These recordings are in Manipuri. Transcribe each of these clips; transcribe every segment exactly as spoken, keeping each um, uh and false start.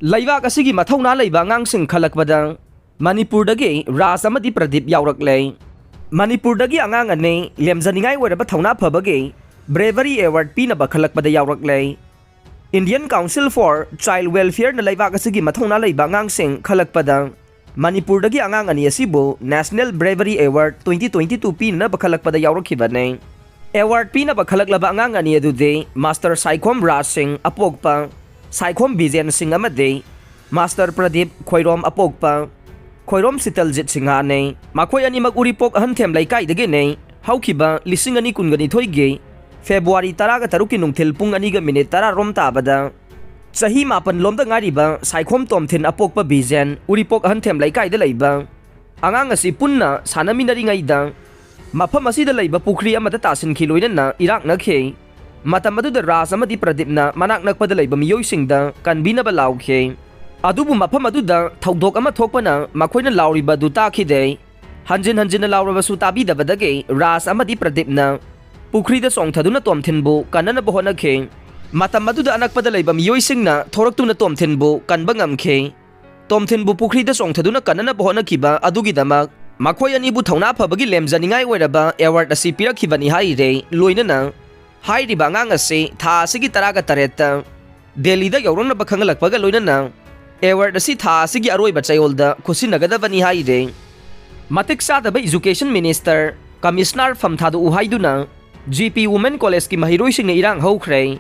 ꯂꯩꯕꯥꯛ ꯑꯁꯤꯒꯤ ꯃꯊꯧꯅꯥ ꯂꯩꯕ ꯑꯉꯥꯡꯁꯤꯡ ꯈꯜꯂꯛꯄꯗ ꯃꯅꯤꯄꯨꯔꯗꯒꯤ ꯔꯥꯖ ꯑꯃꯗꯤ ꯄ꯭ꯔꯗꯤꯞ ꯌꯥꯎꯔꯛꯂꯦ꯫ ꯃꯅꯤꯄꯨꯔꯗꯒꯤ ꯑꯉꯥꯡ ꯑꯅꯤ ꯂꯦꯝꯖꯅꯤꯡꯉꯥꯏ ꯑꯣꯏꯔꯕ ꯊꯧꯅꯥ ꯐꯕꯒꯤ Bravery Award ꯄꯤꯅꯕ ꯈꯜꯂꯛꯄꯗ ꯌꯥꯎꯔꯛꯂꯦ꯫ Indian Council for Child Welfareꯅ ꯂꯩꯕꯥꯛ ꯑꯁꯤꯒꯤ ꯃꯊꯧꯅꯥ ꯂꯩꯕ ꯑꯉꯥꯡꯁꯤꯡ ꯈꯜꯂꯛꯄꯗ ꯃꯅꯤꯄꯨꯔꯗꯒꯤ ꯑꯉꯥꯡ ꯑꯅꯤ ꯑꯁꯤꯕꯨ National Bravery Award twenty twenty two ꯄꯤꯅꯅꯕ ꯈꯜꯂꯛꯄꯗ ꯌꯥꯎꯔꯛꯈꯤꯕꯅꯤ꯫ Award ꯄꯤꯅꯕ ꯈꯜꯂꯛꯂꯕ ꯑꯉꯥꯡ ꯑꯅꯤ ꯑꯗꯨꯗꯤ Master ꯁꯥꯏꯈꯣꯝ ꯔꯥꯖ ꯁꯤꯡ ꯑꯄꯣꯛꯄ ꯁꯥꯏꯈꯣꯝ ꯕꯤꯖꯦꯟ ꯁꯤꯡ ꯑꯃꯗꯤ Master ꯄ꯭ꯔꯗꯤꯞ ꯈꯣꯏꯔꯣꯝ ꯑꯄꯣꯛꯄ ꯈꯣꯏꯔꯣꯝ ꯁꯤꯇꯜꯖꯤꯠ ꯁꯤꯡꯍꯥꯅꯤ꯫ ꯃꯈꯣꯏ ꯑꯅꯤꯃꯛ ꯎꯔꯤꯄꯣꯛ ꯑꯍꯟꯊꯦꯝ ꯂꯩꯀꯥꯏꯗꯒꯤꯅꯤ꯫ ꯍꯧꯈꯤꯕ ꯂꯤꯁꯤꯡ ꯑꯅꯤ ꯀꯨꯟꯒ ꯅꯤꯊꯣꯏꯒꯤ ꯐꯦꯕ꯭ꯔꯨꯋꯥꯔꯤ ꯇꯔꯥꯒ ꯇꯔꯨꯛꯀꯤ ꯅꯨꯡꯊꯤꯜ ꯄꯨꯡ ꯑꯅꯤꯒ ꯃꯤꯅꯤꯠ ꯇꯔꯥ ꯔꯣꯝ ꯇꯥꯕꯗ ꯆꯍꯤ ꯃꯥꯄꯟ ꯂꯣꯝꯗ ꯉꯥꯏꯔꯤꯕ ꯁꯥꯏꯈꯣꯝ ꯇꯣꯝꯊꯤꯟ ꯑꯄꯣꯛꯄ ꯕꯤꯖꯦꯟ ꯎꯔꯤꯄꯣꯛ ꯑꯍꯟꯊꯦꯝ ꯂꯩꯀꯥꯏꯗ ꯂꯩꯕ ꯑꯉꯥꯡ ꯑꯁꯤ ꯄꯨꯟꯅ ꯁꯥꯟꯅꯃꯤꯟꯅꯔꯤꯉꯩꯗ ꯃꯐꯝ ꯑꯁꯤꯗ ꯂꯩꯕ ꯄꯨꯈ꯭ꯔꯤ ꯑꯃꯗ ꯇꯥꯁꯤꯟꯈꯤ ꯂꯣꯏꯅꯅ ꯏꯔꯥꯛꯅꯈꯤ꯫ ꯃꯇꯝ ꯑꯗꯨꯗ ꯔꯥꯖ ꯑꯃꯗꯤ ꯄ꯭ꯔꯗꯤꯞꯅ ꯃꯅꯥꯛ ꯅꯛꯄꯗ ꯂꯩꯕ ꯃꯤꯑꯣꯏꯁꯤꯡꯗ ꯀꯟꯕꯤꯅꯕ ꯂꯥꯎꯈꯤ꯫ ꯑꯗꯨꯕꯨ ꯃꯐꯝ ꯑꯗꯨꯗ ꯊꯧꯗꯣꯛ ꯑꯃ ꯊꯣꯛꯄꯅ ꯃꯈꯣꯏꯅ ꯂꯥꯎꯔꯤꯕ ꯑꯗꯨ ꯇꯥꯈꯤꯗꯦ꯫ ꯍꯟꯖꯤꯟ ꯍꯟꯖꯤꯟꯅ ꯂꯥꯎꯔꯕꯁꯨ ꯇꯥꯕꯤꯗꯕꯗꯒꯤ ꯔꯥꯖ ꯑꯃꯗꯤ ꯄ꯭ꯔꯗꯤꯞꯅ ꯄꯨꯈ꯭ꯔꯤꯗ ꯆꯣꯡꯊꯗꯨꯅ ꯇꯣꯝꯊꯤꯟꯕꯨ ꯀꯟꯅꯅꯕ ꯍꯣꯠꯅꯈꯤ꯫ ꯃꯇꯝ ꯑꯗꯨꯗ ꯑꯅꯛꯄꯗ ꯂꯩꯕ ꯃꯤꯑꯣꯏꯁꯤꯡꯅ ꯊꯣꯔꯛꯇꯨꯅ ꯇꯣꯝꯊꯤꯟꯕꯨ ꯀꯟꯕ ꯉꯝꯈꯤ꯫ ꯇꯣꯝꯊꯤꯟꯕꯨ ꯄꯨꯈ꯭ꯔꯤꯗ ꯆꯣꯡꯊꯗꯨꯅ ꯀꯟꯅꯅꯕ ꯍꯣꯠꯅꯈꯤꯕ ꯑꯗꯨꯒꯤꯗꯃꯛ ꯃꯈꯣꯏ ꯑꯅꯤꯕꯨ ꯊꯧꯅꯥ ꯐꯕꯒꯤ ꯂꯦꯝꯖꯅꯤꯡꯉꯥꯏ ꯑꯣꯏꯔꯕ award ꯑꯁꯤ ꯄꯤꯔꯛꯈꯤꯕꯅꯤ ꯍꯥꯏꯔꯦ꯫ ꯂꯣꯏꯅꯅ ꯍꯥꯏꯔꯤꯕ ꯑꯉꯥꯡ ꯑꯁꯤ ꯊꯥ ꯑꯁꯤꯒꯤ ꯇꯔꯥꯒ ꯇꯔꯦꯠꯇ ꯗꯦꯜꯂꯤꯗ ꯌꯧꯔꯛꯅꯕ ꯈꯪꯍꯜꯂꯛꯄꯒ ꯂꯣꯏꯅꯅ award ꯑꯁꯤ ꯊꯥ ꯑꯁꯤꯒꯤ ꯑꯔꯣꯏꯕ ꯆꯌꯣꯜꯗ ꯈꯨꯠꯁꯤꯟꯅꯒꯗꯕꯅꯤ ꯍꯥꯏꯔꯦ꯫ ꯃꯇꯤꯛ ꯆꯥꯗꯕ Education Minister, Commissioner ꯐꯝ ꯊꯥꯗꯣꯛꯎ ꯍꯥꯏꯗꯨꯅ G P Women Collegeꯀꯤ ꯃꯍꯩꯔꯣꯏꯁꯤꯡꯅ ꯏꯔꯥꯡ ꯍꯧꯈ꯭ꯔꯦ꯫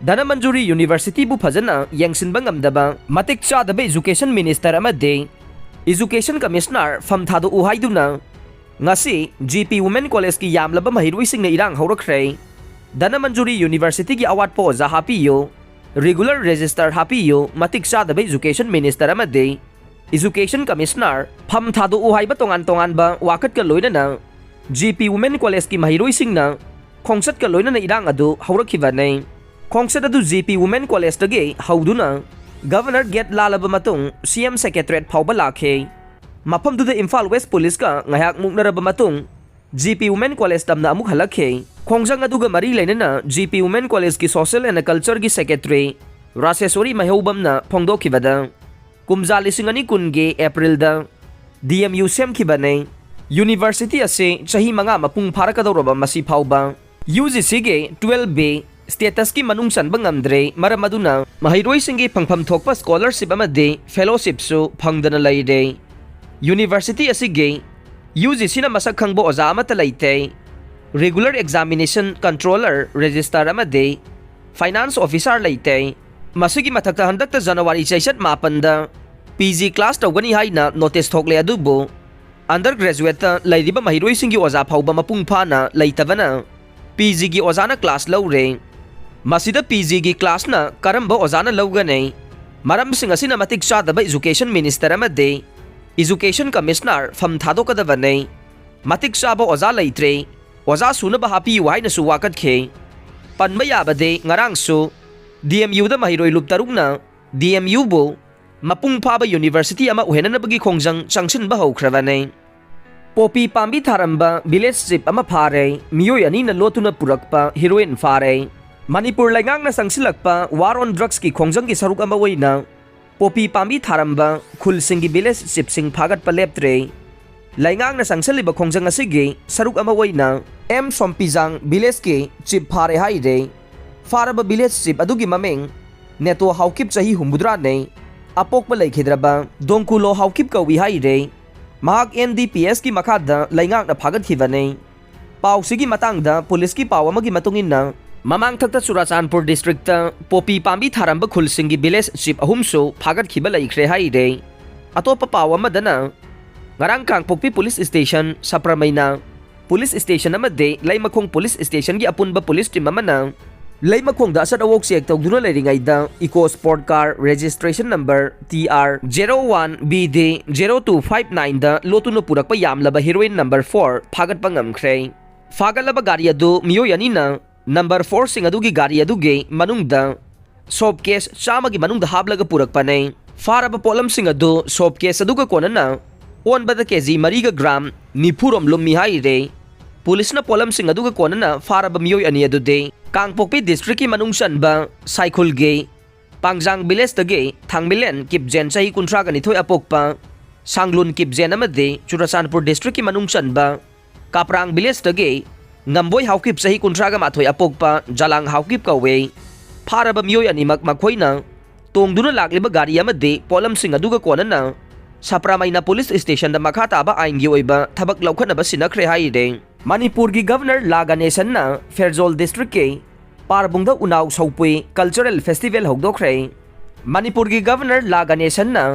ꯙꯅꯃꯟꯖꯨꯔꯤ Universityꯕꯨ ꯐꯖꯅ ꯌꯦꯡꯁꯤꯟꯕ ꯉꯝꯗꯕ ꯃꯇꯤꯛ ꯆꯥꯗꯕ Education Minister ꯑꯃꯗꯤ Education Commissioner ꯐꯝ ꯊꯥꯗꯣꯛꯎ ꯍꯥꯏꯗꯨꯅ ꯉꯁꯤ G P Women Collegeꯀꯤ ꯌꯥꯝꯂꯕ ꯃꯍꯩꯔꯣꯏꯁꯤꯡꯅ ꯏꯔꯥꯡ ꯍꯧꯔꯛꯈ꯭ꯔꯦ꯫ ꯙꯅꯃꯟꯖꯨꯔꯤ Universityꯒꯤ ꯑꯋꯥꯠꯄ ꯑꯣꯖꯥ ꯍꯥꯞꯄꯤꯌꯨ, regular register ꯍꯥꯞꯄꯤꯌꯨ, ꯃꯇꯤꯛ ꯆꯥꯗꯕ Education Minister ꯑꯃꯗꯤ Education Commissioner ꯐꯝ ꯊꯥꯗꯣꯛꯎ ꯍꯥꯏꯕ ꯇꯣꯉꯥꯟ ꯇꯣꯉꯥꯟꯕ ꯋꯥꯀꯠꯀ ꯂꯣꯏꯅꯅ G P Women Collegeꯀꯤ ꯃꯍꯩꯔꯣꯏꯁꯤꯡꯅ ꯈꯣꯡꯆꯠꯀ ꯂꯣꯏꯅꯅ ꯏꯔꯥꯡ ꯑꯗꯨ ꯍꯧꯔꯛꯈꯤꯕꯅꯤ꯫ ꯈꯣꯡꯆꯠ ꯑꯗꯨ G P Women Collegeꯇꯒꯤ ꯍꯧꯗꯨꯅ Governor Gate ꯂꯥꯜꯂꯕ ꯃꯇꯨꯡ C M Secretariat ꯐꯥꯎꯕ ꯂꯥꯛꯈꯤ꯫ ꯃꯐꯝꯗꯨꯗ ꯏꯝꯐꯥꯜ West Policeꯀ ꯉꯥꯏꯍꯥꯛ ꯃꯨꯛꯅꯔꯕ ꯃꯇꯨꯡ G P Women College ꯇꯝꯅ ꯑꯃꯨꯛ ꯍꯜꯂꯛꯈꯤ꯫ ꯈꯣꯡꯖꯪ ꯑꯗꯨꯒ ꯃꯔꯤ ꯂꯩꯅꯅ G P Women Collegeꯀꯤ Social and Cultureꯒꯤ Secretary ꯔꯥꯁꯦꯁꯣꯔꯤ ꯃꯩꯍꯧꯕꯝꯅ ꯐꯣꯡꯗꯣꯛꯈꯤꯕꯗ, ꯀꯨꯝꯖꯥ ꯂꯤꯁꯤꯡ ꯑꯅꯤ ꯀꯨꯟꯒꯤ ꯑꯦꯄ꯭ꯔꯤꯜꯗ ꯗꯤ ꯑꯦꯝ ꯌꯨ ꯁꯦꯝꯈꯤꯕꯅꯤ꯫ ꯌꯨꯅꯤꯚꯔꯁꯤꯇꯤ ꯑꯁꯤ ꯆꯍꯤ ꯃꯉꯥ ꯃꯄꯨꯡ ꯐꯥꯔꯛꯀꯗꯧꯔꯕ ꯃꯁꯤ ꯐꯥꯎꯕ ꯌꯨ ꯖꯤ ꯁꯤꯒꯤ ꯇꯨꯋꯦꯜꯐ ꯕꯤ ꯁ꯭ꯇꯦꯇꯁꯀꯤ ꯃꯅꯨꯡ ꯆꯟꯕ ꯉꯝꯗ꯭ꯔꯦ꯫ ꯃꯔꯝ ꯑꯗꯨꯅ ꯃꯍꯩꯔꯣꯏꯁꯤꯡꯒꯤ ꯐꯪꯐꯝ ꯊꯣꯛꯄ ꯁ꯭ꯀꯣꯂꯔꯁꯤꯞ ꯑꯃꯗꯤ ꯐꯦꯂꯣꯁꯤꯞꯁꯨ ꯐꯪꯗꯅ ꯂꯩꯔꯦ꯫ ꯌꯨꯅꯤꯚꯔꯁꯤꯇꯤ ꯑꯁꯤꯒꯤ ꯌꯨ ꯖꯤ ꯁꯤꯅ ꯃꯁꯛ ꯈꯪꯕ ꯑꯣꯖꯥ ꯑꯃꯠꯇ ꯂꯩꯇꯦ꯫ ꯔꯤꯒꯨꯂꯔ ꯑꯦꯛꯖꯥꯃꯤꯅꯦꯁꯟ ꯀꯟꯇ꯭ꯔꯣꯂꯔ, ꯔꯦꯖꯤꯁꯇꯥꯔ ꯑꯃꯗꯤ ꯐꯥꯏꯅꯥꯟꯁ ꯑꯣꯐꯤꯁꯥꯔ ꯂꯩꯇꯦ꯫ ꯃꯁꯤꯒꯤ ꯃꯊꯛꯇ ꯍꯟꯗꯛꯇ ꯖꯅꯋꯥꯔꯤ ꯆꯩꯆꯠ ꯃꯥꯄꯟꯗ ꯄꯤ ꯖꯤ ꯀ꯭ꯂꯥꯁ ꯇꯧꯒꯅꯤ ꯍꯥꯏꯅ ꯅꯣꯇꯤꯁ ꯊꯣꯛꯂꯦ, ꯑꯗꯨꯕꯨ ꯑꯟꯗꯔ ꯒ꯭ꯔꯦꯖꯨꯋꯦꯠꯇ ꯂꯩꯔꯤꯕ ꯃꯍꯩꯔꯣꯏꯁꯤꯡꯒꯤ ꯑꯣꯖꯥ ꯐꯥꯎꯕ ꯃꯄꯨꯡ ꯐꯥꯅ ꯂꯩꯇꯕꯅ ꯄꯤ ꯖꯤꯒꯤ ꯑꯣꯖꯥꯅ ꯀ꯭ꯂꯥꯁ ꯂꯧꯔꯦ꯫ ꯃꯁꯤꯗ ꯄꯤ ꯖꯤꯒꯤ ꯀ꯭ꯂꯥꯁꯅ ꯀꯔꯝꯕ ꯑꯣꯖꯥꯅ ꯂꯧꯒꯅꯤ? ꯃꯔꯝꯁꯤꯡ ꯑꯁꯤꯅ ꯃꯇꯤꯛ ꯆꯥꯗꯕ ꯏꯖꯨꯀꯦꯁꯟ ꯃꯤꯅꯤꯁꯇꯔ ꯑꯃꯗꯤ ꯏꯖꯨꯀꯦꯁꯟ ꯀꯃꯤꯁꯅꯔ ꯐꯝ ꯊꯥꯗꯣꯛꯀꯗꯕꯅꯤ꯫ ꯃꯇꯤꯛ ꯆꯥꯕ ꯑꯣꯖꯥ ꯂꯩꯇ꯭ꯔꯦ, ꯑꯣꯖꯥ ꯁꯨꯅꯕ ꯍꯥꯞꯄꯤꯌꯨ ꯍꯥꯏꯅꯁꯨ ꯋꯥꯀꯠꯈꯤ꯫ ꯄꯟꯕ ꯌꯥꯕꯗꯤ, ꯉꯔꯥꯡꯁꯨ ꯗꯤ ꯑꯦꯝ ꯌꯨꯗ ꯃꯍꯩꯔꯣꯏ ꯂꯨꯞ ꯇꯔꯨꯛꯅ ꯗꯤ ꯑꯦꯝ ꯌꯨꯕꯨ ꯃꯄꯨꯡ ꯐꯥꯕ ꯌꯨꯅꯤꯚꯔꯁꯤꯇꯤ ꯑꯃ ꯑꯣꯏꯍꯟꯅꯕꯒꯤ ꯈꯣꯡꯖꯪ ꯆꯪꯁꯤꯟꯕ ꯍꯧꯈ꯭ꯔꯕꯅꯤ꯫ ꯄꯣꯄꯤ ꯄꯥꯝꯕꯤ ꯊꯥꯔꯝꯕ ꯚꯤꯂꯦꯖ ꯆꯤꯞ ꯑꯃ ꯐꯥꯔꯦ, ꯃꯤꯑꯣꯏ ꯑꯅꯤꯅ ꯂꯣꯠꯇꯨꯅ ꯄꯨꯔꯛꯄ ꯍꯤꯔꯣꯏꯟ ꯐꯥꯔꯦ꯫ ꯃꯅꯤꯄꯨꯔ ꯂꯩꯉꯥꯛꯅ ꯆꯪꯁꯤꯜꯂꯛꯄ ꯋꯥꯔ ꯑꯣꯟ ꯗ꯭ꯔꯒꯁꯀꯤ ꯈꯣꯡꯖꯪꯒꯤ ꯁꯔꯨꯛ ꯑꯃ ꯑꯣꯏꯅ ꯄꯣꯄꯤ ꯄꯥꯝꯕꯤ ꯊꯥꯔꯝꯕ ꯈꯨꯜꯁꯤꯡꯒꯤ ꯚꯤꯂꯦꯖ ꯆꯤꯞꯁꯤꯡ ꯐꯥꯒꯠꯄ ꯂꯦꯞꯇ꯭ꯔꯦ꯫ ꯂꯩꯉꯥꯛꯅ ꯆꯪꯁꯤꯜꯂꯤꯕ ꯈꯣꯡꯖꯪ ꯑꯁꯤꯒꯤ ꯁꯔꯨꯛ ꯑꯃ ꯑꯣꯏꯅ ꯑꯦꯝ ꯁꯣꯝꯄꯤꯖꯥꯡ ꯚꯤꯂꯦꯖꯀꯤ ꯆꯤꯞ ꯐꯥꯔꯦ ꯍꯥꯏꯔꯦ꯫ ꯐꯥꯔꯕ ꯚꯤꯂꯦꯖ ꯆꯤꯞ ꯑꯗꯨꯒꯤ ꯃꯃꯤꯡ ꯅꯦꯇꯣ ꯍꯥꯎꯀꯤꯞ, ꯆꯍꯤ ꯍꯨꯝꯐꯨꯇꯔꯥꯅꯤ, ꯑꯄꯣꯛꯄ ꯂꯩꯈꯤꯗ꯭ꯔꯕ ꯗꯣꯡꯀꯨꯂꯣ ꯍꯥꯎꯀꯤꯞ ꯀꯧꯏ ꯍꯥꯏꯔꯦ꯫ ꯃꯍꯥꯛ ꯑꯦꯟ ꯗꯤ ꯄꯤ ꯑꯦꯁꯀꯤ ꯃꯈꯥꯗ ꯂꯩꯉꯥꯛꯅ ꯐꯥꯒꯠꯈꯤꯕꯅꯤ꯫ ꯄꯥꯎꯁꯤꯒꯤ ꯃꯇꯥꯡꯗ ꯄꯨꯂꯤꯁꯀꯤ ꯄꯥꯎ ꯑꯃꯒꯤ ꯃꯇꯨꯡ ꯏꯟꯅ, ꯃꯃꯥꯡꯊꯛꯇ ꯆꯨꯔꯥꯆꯥꯟꯄꯨꯔ ꯗꯤꯁꯇ꯭ꯔꯤꯛꯇ ꯄꯣꯄꯤ ꯄꯥꯝꯕꯤ ꯊꯥꯔꯝꯕ ꯈꯨꯜꯁꯤꯡꯒꯤ ꯚꯤꯂꯦꯖ ꯆꯤꯞ ꯑꯍꯨꯝꯁꯨ ꯐꯥꯒꯠꯈꯤꯕ ꯂꯩꯈ꯭ꯔꯦ ꯍꯥꯏꯔꯦ꯫ ꯑꯇꯣꯞꯄ ꯄꯥꯎ ꯑꯃꯗꯅ, ꯉꯔꯥꯡ ꯀꯥꯡꯄꯣꯛꯄꯤ ꯄꯨꯂꯤꯁ ꯁ꯭ꯇꯦꯁꯟ, ꯁꯄ꯭ꯔꯃꯩꯅ ꯄꯨꯂꯤꯁ ꯁ꯭ꯇꯦꯁꯟ ꯑꯃꯗꯤ ꯂꯩꯃꯈꯣꯡ ꯄꯨꯂꯤꯁ ꯁ꯭ꯇꯦꯁꯟꯒꯤ ꯑꯄꯨꯟꯕ ꯄꯨꯂꯤꯁ ꯇꯤꯝ ꯑꯃꯅ ꯂꯩꯃꯈꯣꯡꯗ ꯑꯆꯠ ꯑꯋꯣꯛ ꯆꯦꯛ ꯇꯧꯗꯨꯅ ꯂꯩꯔꯤꯉꯩꯗ eco sport car registration number T R zero one B ꯗꯤ ꯖꯦꯔꯣ ꯇꯨ ꯐꯥꯏꯚ ꯅꯥꯏꯟꯗ ꯂꯣꯠꯇꯨꯅ ꯄꯨꯔꯛꯄ ꯌꯥꯝꯂꯕ ꯍꯤꯔꯣꯏꯟ ꯅꯝꯕꯔ ꯐꯣꯔ ꯐꯥꯒꯠꯄ ꯉꯝꯈ꯭ꯔꯦ꯫ ꯐꯥꯒꯠꯂꯕ ꯒꯥꯔꯤ ꯑꯗꯨ ꯃꯤꯑꯣꯏ ꯑꯅꯤꯅ ꯅꯝꯕꯔ ꯐꯣꯔꯁꯤꯡ ꯑꯗꯨꯒꯤ ꯒꯥꯔꯤ ꯑꯗꯨꯒꯤ ꯃꯅꯨꯡꯗ ꯁꯣꯞ ꯀꯦꯁ ꯆꯥꯝꯃꯒꯤ ꯃꯅꯨꯡꯗ ꯍꯥꯞꯂꯒ ꯄꯨꯔꯛꯄꯅꯦ꯫ ꯐꯥꯔꯕ ꯄꯣꯠꯂꯝꯁꯤꯡ ꯑꯗꯨ ꯁꯣꯞ ꯀꯦꯁ ꯑꯗꯨꯒ ꯀꯣꯟꯅꯅ ꯑꯣꯟꯕꯗ ꯀꯦ ꯖꯤ ꯃꯔꯤꯒ ꯒ꯭ꯔꯥꯝ ꯅꯤꯐꯨꯔꯣꯝ ꯂꯨꯝꯃꯤ ꯍꯥꯏꯔꯦ꯫ ꯄꯨꯂꯤꯁꯅ ꯄꯣꯠꯂꯝꯁꯤꯡ ꯑꯗꯨꯒ ꯀꯣꯟꯅꯅ ꯐꯥꯔꯕ ꯃꯤꯑꯣꯏ ꯑꯅꯤ ꯑꯗꯨꯗꯤ ꯀꯥꯡꯄꯣꯛꯄꯤ ꯗꯤꯁꯇ꯭ꯔꯤꯛꯀꯤ ꯃꯅꯨꯡ ꯆꯟꯕ ꯁꯥꯏꯈꯨꯜꯒꯤ ꯄꯥꯡꯖꯥꯡ ꯚꯤꯂꯦꯖꯇꯒꯤ ꯊꯥꯡꯃꯤꯂꯦꯟ ꯀꯤꯞꯖꯦꯟ ꯆꯍꯤ ꯀꯨꯟꯊ꯭ꯔꯥꯒ ꯅꯤꯊꯣꯏ ꯑꯄꯣꯛꯄ, ꯁꯥꯡꯂꯨꯟ ꯀꯤꯞꯖꯦꯟ ꯑꯃꯗꯤ ꯆꯨꯔꯆꯥꯟꯄꯨꯔ ꯗꯤꯁꯇ꯭ꯔꯤꯛꯀꯤ ꯃꯅꯨꯡ ꯆꯟꯕ ꯀꯥꯄ꯭ꯔꯥꯡ ꯚꯤꯂꯦꯖꯇꯒꯤ ꯉꯝꯕꯣꯏ ꯍꯥꯎꯀꯤꯞ ꯆꯍꯤ ꯀꯨꯟꯊ꯭ꯔꯥꯒ ꯃꯥꯊꯣꯏ ꯑꯄꯣꯛꯄ ꯖꯂꯥꯡ ꯍꯥꯎꯀꯤꯞ ꯀꯧꯏ꯫ ꯐꯥꯔꯕ ꯃꯤꯑꯣꯏ ꯑꯅꯤꯃꯛ ꯃꯈꯣꯏꯅ ꯇꯣꯡꯗꯨꯅ ꯂꯥꯛꯂꯤꯕ ꯒꯥꯔꯤ ꯑꯃꯗꯤ ꯄꯣꯠꯂꯝꯁꯤꯡ ꯑꯗꯨꯒ ꯀꯣꯟꯅꯅ ꯁꯄ꯭ꯔꯥꯃꯩꯅ ꯄꯨꯂꯤꯁ ꯁ꯭ꯇꯦꯁꯟꯗ ꯃꯈꯥ ꯇꯥꯕ ꯑꯥꯏꯟꯒꯤ ꯑꯣꯏꯕ ꯊꯕꯛ ꯂꯧꯈꯠꯅꯕ ꯁꯤꯟꯅꯈ꯭ꯔꯦ ꯍꯥꯏꯔꯦ꯫ ꯃꯅꯤꯄꯨꯔꯒꯤ ꯒꯚꯔꯅꯔ ꯂꯥ ꯒꯅꯦꯁꯟꯅ ꯐꯦꯔꯖꯣꯜ ꯗꯤꯁꯇ꯭ꯔꯤꯛꯀꯤ ꯄꯥꯔꯕꯨꯡꯗ ꯎꯅꯥꯎ ꯁꯧꯄꯨꯏ ꯀꯜꯆꯔꯦꯜ ꯐꯦꯁꯇꯤꯚꯦꯜ ꯍꯧꯗꯣꯛꯈ꯭ꯔꯦ꯫ ꯃꯅꯤꯄꯨꯔꯒꯤ ꯒꯚꯔꯅꯔ ꯂꯥ ꯒꯅꯦꯁꯟꯅ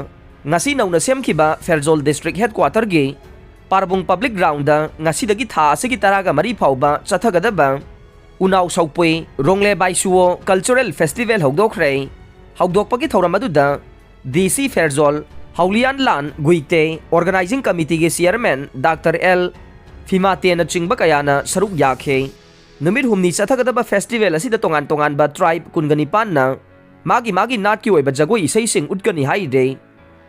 ꯉꯁꯤ ꯅꯧꯅ ꯁꯦꯝꯈꯤꯕ ꯐꯦꯔꯖꯣꯜ ꯗꯤꯁꯇ꯭ꯔꯤꯛ ꯍꯦꯗꯀ꯭ꯋꯥꯇꯔꯒꯤ ꯄꯥꯔꯕꯨꯡ ꯄꯕ꯭ꯂꯤꯛ ꯒ꯭ꯔꯥꯎꯟꯗ ꯉꯁꯤꯗꯒꯤ ꯊꯥ ꯑꯁꯤꯒꯤ ꯇꯔꯥꯒ ꯃꯔꯤ ꯐꯥꯎꯕ ꯆꯠꯊꯒꯗꯕ ꯎꯅꯥꯎ ꯁꯧꯄꯨꯏ ꯔꯣꯡꯂꯦ ꯕꯥꯏꯁꯨꯋꯣ ꯀꯜꯆꯔꯦꯜ ꯐꯦꯁꯇꯤꯚꯦꯜ ꯍꯧꯗꯣꯛꯈ꯭ꯔꯦ꯫ ꯍꯧꯗꯣꯛꯄꯒꯤ ꯊꯧꯔꯝ ꯑꯗꯨꯗ ꯗꯤ ꯁꯤ ꯐꯦꯔꯖꯣꯜ, ꯍꯧꯂꯤꯌꯥꯟ ꯂꯥꯟ ꯒꯨꯏꯇꯦ, ꯑꯣꯔꯒꯅꯥꯏꯖꯤꯡ ꯀꯃꯤꯇꯤꯒꯤ ꯆꯤꯌꯔꯃꯦꯟ ꯗꯥꯛꯇꯔ ꯑꯦꯜ ꯐꯤꯃꯥꯇꯦꯅꯆꯤꯡꯕ ꯀꯌꯥꯅ ꯁꯔꯨꯛ ꯌꯥꯈꯤ꯫ ꯅꯨꯃꯤꯠ ꯍꯨꯝꯅꯤ ꯆꯠꯊꯒꯗꯕ ꯐꯦꯁꯇꯤꯚꯦꯜ ꯑꯁꯤꯗ ꯇꯣꯉꯥꯟ ꯇꯣꯉꯥꯟꯕ ꯇ꯭ꯔꯥꯏꯕ ꯀꯨꯟꯒ ꯅꯤꯄꯥꯟꯅ ꯃꯥꯒꯤ ꯃꯥꯒꯤ ꯅꯥꯠꯀꯤ ꯑꯣꯏꯕ ꯖꯒꯣꯏ ꯏꯁꯩꯁꯤꯡ ꯎꯠꯀꯅꯤ ꯍꯥꯏꯔꯤ꯫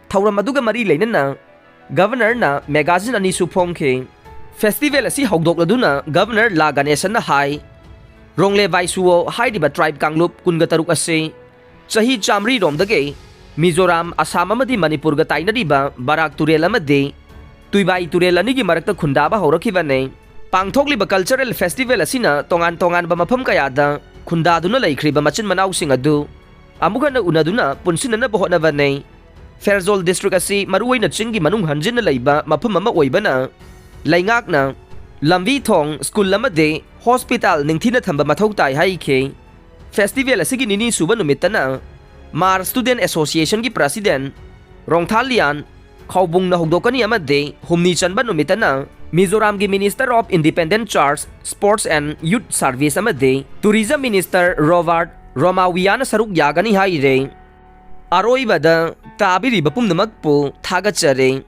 ꯊꯧꯔꯝ ꯑꯗꯨꯒ ꯃꯔꯤ ꯂꯩꯅꯅ ꯒꯚꯔꯅꯔꯅ ꯃꯦꯒꯥꯖꯤꯟ ꯑꯅꯤꯁꯨ ꯐꯣꯡꯈꯤ꯫ ꯐꯦꯁꯇꯤꯚꯦꯜ ꯑꯁꯤ ꯍꯧꯗꯣꯛꯂꯗꯨꯅ ꯒꯚꯔꯅꯔ ꯂꯥ ꯒꯅꯦꯁꯟꯅ ꯍꯥꯏ, ꯔꯣꯡꯂꯦ ꯕꯥꯏꯁꯨꯋꯣ ꯍꯥꯏꯔꯤꯕ ꯇ꯭ꯔꯥꯏꯕ ꯀꯥꯡꯂꯨꯞ ꯀꯨꯟꯒ ꯇꯔꯨꯛ ꯑꯁꯤ ꯆꯍꯤ ꯆꯥꯃꯔꯤꯔꯣꯝꯗꯒꯤ ꯃꯤꯖꯣꯔꯥꯝ, ꯑꯁꯥꯝ ꯑꯃꯗꯤ ꯃꯅꯤꯄꯨꯔꯒ ꯇꯥꯏꯅꯔꯤꯕ ꯕꯔꯥꯛ ꯇꯨꯔꯦꯜ ꯑꯃꯗꯤ ꯇꯨꯏꯕꯥꯏ ꯇꯨꯔꯦꯜ ꯑꯅꯤꯒꯤ ꯃꯔꯛꯇ ꯈꯨꯟꯗꯥꯕ ꯍꯧꯔꯛꯈꯤꯕꯅꯤ꯫ ꯄꯥꯡꯊꯣꯛꯂꯤꯕ ꯀꯜꯆꯔꯦꯜ ꯐꯦꯁꯇꯤꯚꯦꯜ ꯑꯁꯤꯅ ꯇꯣꯉꯥꯟ ꯇꯣꯉꯥꯟꯕ ꯃꯐꯝ ꯀꯌꯥꯗ ꯈꯨꯟꯗꯥꯗꯨꯅ ꯂꯩꯈ꯭ꯔꯤꯕ ꯃꯆꯤꯟ ꯃꯅꯥꯎꯁꯤꯡ ꯑꯗꯨ ꯑꯃꯨꯛ ꯍꯟꯅ ꯎꯅꯗꯨꯅ ꯄꯨꯟꯁꯤꯟꯅꯅꯕ ꯍꯣꯠꯅꯕꯅꯤ꯫ ꯐꯦꯔꯖꯣꯜ ꯗꯤꯁꯇ꯭ꯔꯤꯛ ꯑꯁꯤ ꯃꯔꯨꯑꯣꯏꯅ ꯆꯤꯡꯒꯤ ꯃꯅꯨꯡ ꯍꯟꯖꯤꯟꯅ ꯂꯩꯕ ꯃꯐꯝ ꯑꯃ ꯑꯣꯏꯕꯅ, ꯂꯩꯉꯥꯛꯅ ꯂꯝꯕꯤ ꯊꯣꯡ, ꯁ꯭ꯀꯨꯜ ꯑꯃꯗꯤ ꯍꯣꯁꯄꯤꯇꯥꯜ ꯅꯤꯡꯊꯤꯅ ꯊꯝꯕ ꯃꯊꯧ ꯇꯥꯏ ꯍꯥꯏꯈꯤ꯫ ꯐꯦꯁꯇꯤꯚꯦꯜ ꯑꯁꯤꯒꯤ ꯅꯤꯅꯤ ꯁꯨꯕ ꯅꯨꯃꯤꯠꯇꯅ ꯃꯥꯔ ꯁ꯭ꯇꯨꯗꯦꯟꯠ ꯑꯦꯁꯣꯁꯤꯌꯦꯁꯟꯒꯤ ꯄ꯭ꯔꯁꯤꯗꯦꯟꯠ ꯔꯣꯡꯊꯥꯂꯤꯌꯥꯟ ꯈꯥꯎꯕꯨꯡꯅ ꯍꯧꯗꯣꯛꯀꯅꯤ ꯑꯃꯗꯤ ꯍꯨꯝꯅꯤ ꯆꯟꯕ ꯅꯨꯃꯤꯠꯇꯅ ꯃꯤꯖꯣꯔꯥꯝꯒꯤ minister of independent charge, sports and youth service ꯑꯃꯗꯤ ꯇꯨꯔꯤꯖꯝ ꯃꯤꯅꯤꯁꯇꯔ ꯔꯣꯕꯥꯔꯠ ꯔꯣꯃꯥꯋꯤꯌꯥꯅ ꯁꯔꯨꯛ ꯌꯥꯒꯅꯤ ꯍꯥꯏꯔꯦ꯫ ꯑꯔꯣꯏꯕꯗ ꯇꯥꯕꯤꯔꯤꯕ ꯄꯨꯝꯅꯃꯛꯄꯨ ꯊꯥꯒꯠꯆꯔꯤ꯫